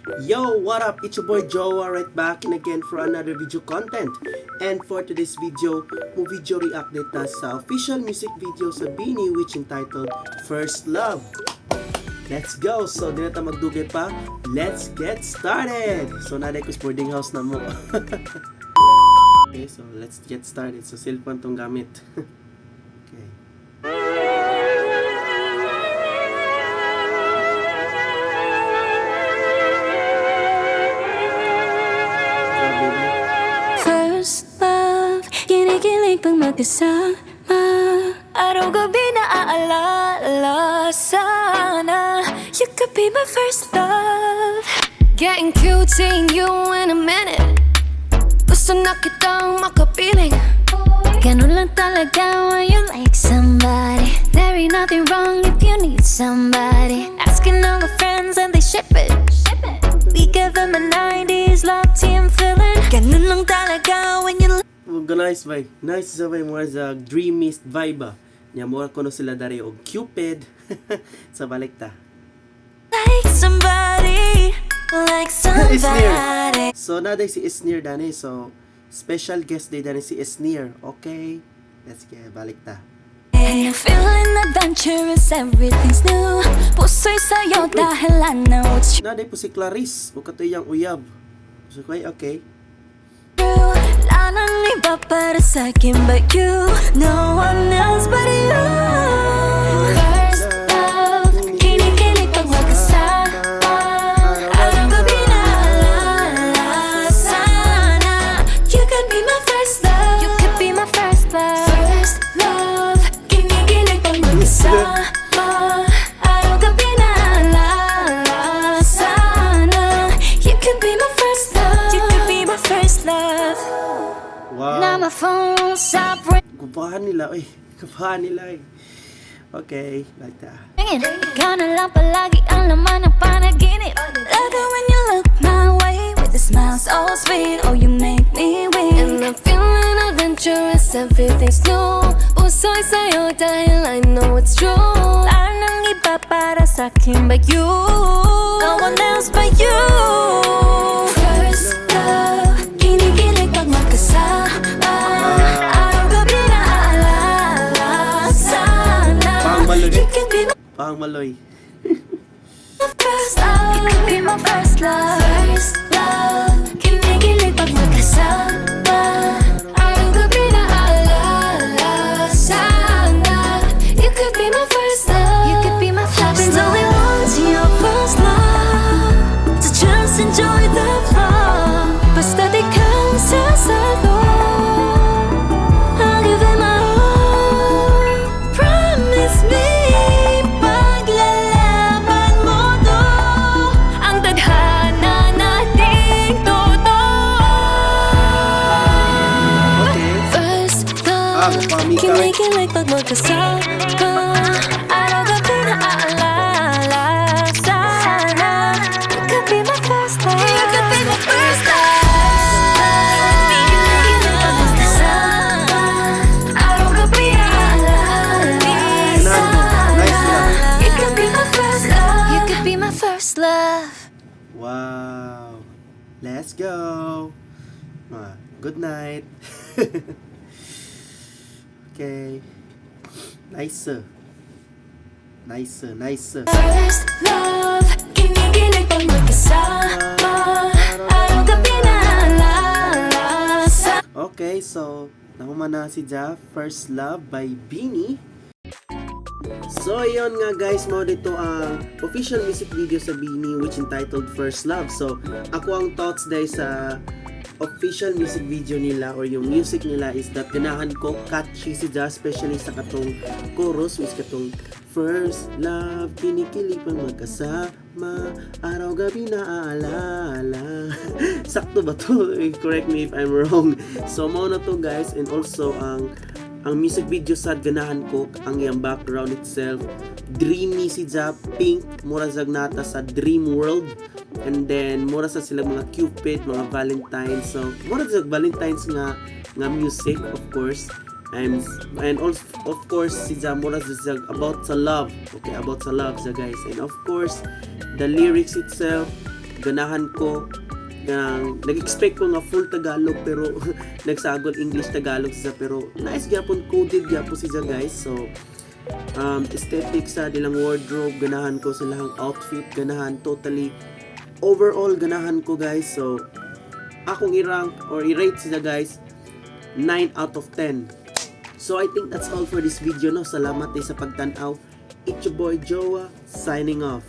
Yo, what up? It's your boy Jowa right back and again for another video content. And for today's video, mo video react data sa official music video sa BINI which entitled First Love. Let's go! So, di na ta magdugay pa. Let's get started! So, naday ko sa boarding house na mo. Okay, so let's get started. So, cellphone tong gamit. Okay. Grabe ba? First love, kinikilig pag magkasama. Araw-gabi naaalala sana. You could be my first love. Getting cute, seeing you in a minute. Gusto na kitang makapiling. Ganun lang talaga when you like somebody. There ain't nothing wrong if you need somebody. Asking all the friends and they ship it. We give them a 90s love team feeling. Ganun lang talaga when you Oh, nice vibe. Nice sa vibe, more sa dreamist vibe ba. Nya mura kuno sila dari og Cupid. Sa balik ta. like somebody. Like Isnir. somebody. So naday si Esnir dani. So special guest day dani si Esnir. Okay. Let's get balik ta. And I'm feeling adventurous, everything's new. Puso'y sa'yo dahil I know it's Naday po si Clarice o kato iyang uyab. So okay, okay. true. Wala nang iba para sa'kin but you. No one else but you. First love, kinikilig pag magkasama. Araw-gabi naaalala sana. You could be my first love. You could be my first love. First love, kinikilig pag magkasama. Araw-gabi naaalala sana. You could be my first love. You could be my first love. Wow. Now my phone stop Gubahan nila oy. Gubahan nila eh. Okay, like ta. ringing. Ikaw na lang palagi ang laman ng panaginip. Love it when you look my way with a smile so sweet. Oh, you make me weak. And I'm feeling adventurous, everything's new. Puso'y sa'yo dahil I know it's true. Wala nang iba para sa'kin but you. No one else but you. First love, kinikilig pag magkasama. Araw-gabi naaalala sana. Pang maloy. You could be my Pang maloy. first love. You could be my first love. First love, kinikilig pag magkasama. Araw-gabi naaalala sana. You could be my first love. You could be my first Happens love. Only once, your first love. So just enjoy the flow. Basta't ikaw sasalo. I'll give it my all. Promise me, paglalaban mo to. Ang tadhana nating totoo. Okay. First Ah, love, pamika. kinikilig pag magkasama. Araw-gabi naaalala sana. You could be my first love. You could be my first love. Kinikilig pag magkasama. Araw-gabi naaalala sana. Nice nila. You could be my first love. You could be my first love. Wow. Let's go. Ah, good night. Okay. Nice. Nice, nice. First love, kinikilig pag magkasama. Araw-gabi naaalala sana. Okay, so nahuman na si Ja, First Love by BINI. So ayun nga guys, mao dito ang official music video sa BINI which entitled First Love. So ako ang thoughts dahil sa official music video nila or yung music nila is that ganahan ko, catchy si Ja, especially sa katong chorus which katong "First love, kinikilig pang magkasama, araw-gabi naaalala." Sakto ba to? Correct me if I'm wrong. So mao na to guys, and also ang music video sad ganahan ko ang iyang background itself, dreamy si Ja, pink, mura sa nata sa dream world, and then mura sa sila mga Cupid, mga Valentine. So mura sa Valentine's nga nga music, of course, and also of course si Ja mura sa about sa love. Okay, about sa love sa guys, and of course the lyrics itself. Ganahan ko nga nag-expect ko nga full Tagalog, pero nagsagol English Tagalog siya, pero nice gyapon, coded gyapon siya, guys. So aesthetic sa nilang wardrobe, ganahan ko sa ilang outfit, ganahan totally, overall ganahan ko, guys. So akong i-rank or i-rate sila, guys, 9 out of 10. So I think that's all for this video, no. Salamat eh sa pagtan-aw. It's your boy Joa signing off.